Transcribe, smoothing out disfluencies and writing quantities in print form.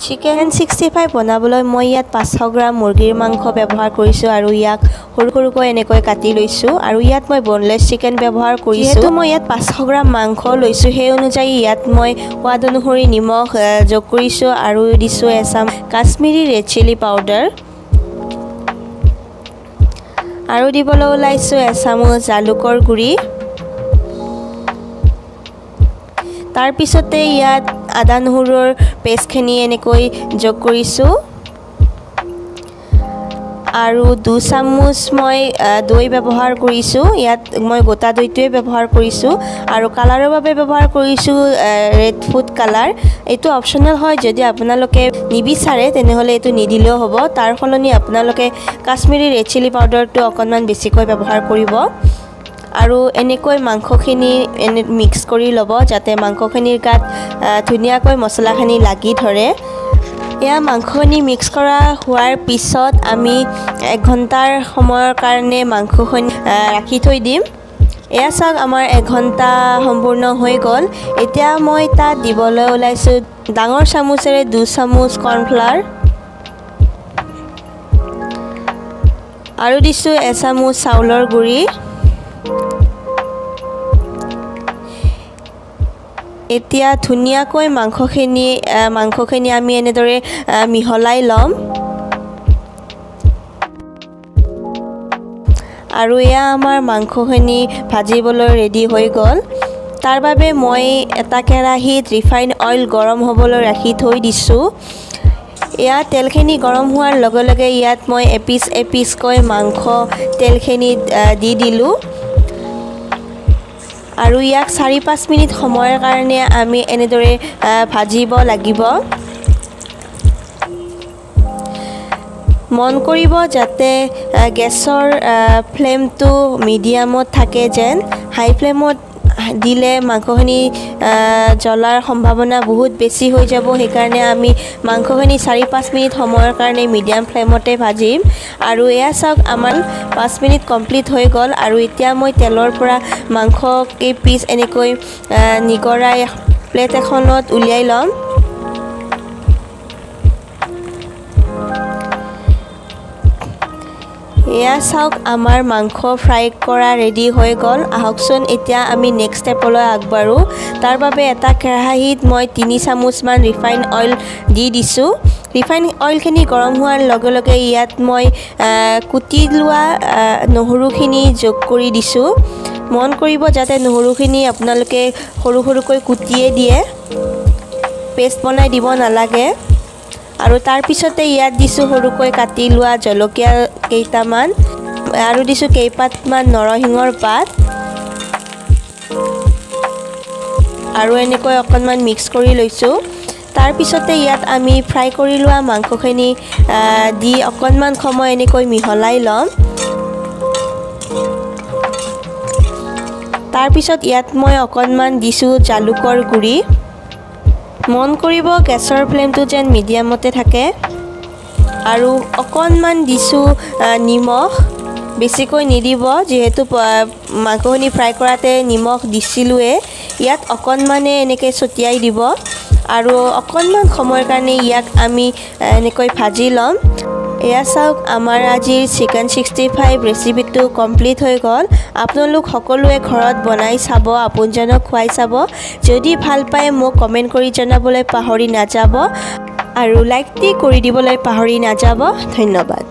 Chicken 65 বনাবলৈ মই ইয়াত 500 গ্ৰাম মুৰ্গীৰ মাংস ব্যৱহাৰ কৰিছোঁ আৰু ইয়াক সৰু সৰুকৈ এনেকৈ কাটি লৈছোঁ আৰু ইয়াত মই বনলেছ চিকেন ব্যৱহাৰ কৰিছোঁ। যিহেতু মই ইয়াত 500 গ্ৰাম মাংস লৈছোঁ, সেই অনুযায়ী ইয়াত মই সোৱাদ অনুসৰি নিমখ যোগ কৰিছোঁ আৰু দিছোঁ এচাম কাশ্মীৰী ৰেড চিলি পাউডাৰ আৰু দিবলৈ ওলাইছোঁ এচামুচ জালুকৰ গুড়ি। তাৰপিছতে ইয়াত আদা নহৰুৰ পেষ্টখিনি এনেকৈ যোগ কৰিছোঁ আৰু 2 চামুচ মই দৈ ব্যৱহাৰ কৰিছোঁ। ইয়াত মই গোটা দৈটোৱে ব্যৱহাৰ কৰিছোঁ আৰু কালাৰৰ বাবে ব্যৱহাৰ কৰিছোঁ ৰেড ফুড কালাৰ। এইটো অপশ্যনেল হয়, যদি আপোনালোকে নিবিচাৰে তেনেহ'লে এইটো নিদিলেও হ'ব। তাৰ সলনি আপোনালোকে কাশ্মীৰী ৰেড চিলি পাউডাৰটো অকণমান বেছিকৈ ব্যৱহাৰ কৰিব আৰু এনেকৈ মাংসখিনি এনে মিক্স কৰি ল'ব যাতে মাংসখিনিৰ গাত ধুনীয়াকৈ মছলাখিনি লাগি ধৰে। এয়া মাংসখিনি মিক্স কৰা হোৱাৰ পিছত আমি 1 ঘণ্টাৰ সময়ৰ কাৰণে মাংসখিনি ৰাখি থৈ দিম। এয়া চাওক, আমাৰ 1 ঘণ্টা সম্পূৰ্ণ হৈ গ'ল। এতিয়া মই তাত দিবলৈ ওলাইছোঁ ডাঙৰ চামুচেৰে 2 চামুচ কৰ্ণফ্লাৱাৰ আৰু দিছোঁ এচামুচ চাউলৰ গুড়ি। এতিয়া ধুনীয়াকৈ মাংসখিনি আমি এনেদৰে মিহলাই ল'ম আৰু এয়া আমাৰ মাংসখিনি ভাজিবলৈ ৰেডি হৈ গ'ল। তাৰ বাবে মই এটা কেৰাহীত ৰিফাইন অইল গৰম হ'বলৈ ৰাখি থৈ দিছোঁ। এয়া তেলখিনি গৰম হোৱাৰ লগে লগে ইয়াত মই এপিচ এপিচকৈ মাংস তেলখিনিত দি দিলোঁ আৰু ইয়াক 4-5 মিনিট সময়ৰ কাৰণে আমি এনেদৰে ভাজিব লাগিব। মন কৰিব যাতে গেছৰ ফ্লেমটো মিডিয়ামত থাকে, যেন হাই ফ্লেমত দিলে মাংসখিনি জ্বলাৰ সম্ভাৱনা বহুত বেছি হৈ যাব। সেইকাৰণে আমি মাংসখিনি 4-5 মিনিট সময়ৰ কাৰণে মিডিয়াম ফ্লেমতে ভাজিম। আৰু এয়া চাওক, আমাৰ 5 মিনিট কমপ্লিট হৈ গ'ল আৰু এতিয়া মই তেলৰ পৰা মাংস কেইপিচ এনেকৈ নিগৰাই প্লেট এখনত উলিয়াই ল'ম। এয়া চাওক, আমাৰ মাংস ফ্ৰাই কৰা ৰেডি হৈ গ'ল। আহকচোন এতিয়া আমি নেক্সট ষ্টেপলৈ আগবাঢ়োঁ। তাৰ বাবে এটা কেৰাহীত মই 3 চামুচমান ৰিফাইন অইল দি দিছোঁ। ৰিফাইন অইলখিনি গৰম হোৱাৰ লগে লগে ইয়াত মই কুটি লোৱা নহৰুখিনি যোগ কৰি দিছোঁ। মন কৰিব যাতে নহৰুখিনি আপোনালোকে সৰু সৰুকৈ কুটিয়ে দিয়ে, পেষ্ট বনাই দিব নালাগে। আৰু তাৰপিছতে ইয়াত দিছোঁ সৰুকৈ কাটি লোৱা জলকীয়া কেইটামান আৰু দিছোঁ কেইপাতমান নৰসিংহৰ পাত আৰু এনেকৈ অকণমান মিক্স কৰি লৈছোঁ। তাৰপিছতে ইয়াত আমি ফ্ৰাই কৰি লোৱা মাংসখিনি দি অকণমান সময় এনেকৈ মিহলাই ল'ম। তাৰপিছত ইয়াত মই অকণমান দিছোঁ জালুকৰ গুড়ি। মন কৰিব গেছৰ ফ্লেমটো যেন মিডিয়ামতে থাকে। আৰু অকণমান দিছোঁ নিমখ, বেছিকৈ নিদিব যিহেতু মাংসখিনি ফ্ৰাই কৰাতে নিমখ দিছিলোঁৱে। ইয়াত অকণমানে এনেকৈ ছটিয়াই দিব আৰু অকণমান সময়ৰ কাৰণে ইয়াক আমি এনেকৈ ভাজি ল'ম। এয়া চাওক, আমাৰ আজিৰ চিকেন 65 ৰেচিপিটো কমপ্লিট হৈ গ'ল। আপোনালোক সকলোৱে ঘৰত বনাই চাব, আপোনজনক খুৱাই চাব। যদি ভাল পায় মোক কমেণ্ট কৰি জনাবলৈ পাহৰি নাযাব আৰু লাইকটি কৰি দিবলৈ পাহৰি নাযাব। ধন্যবাদ।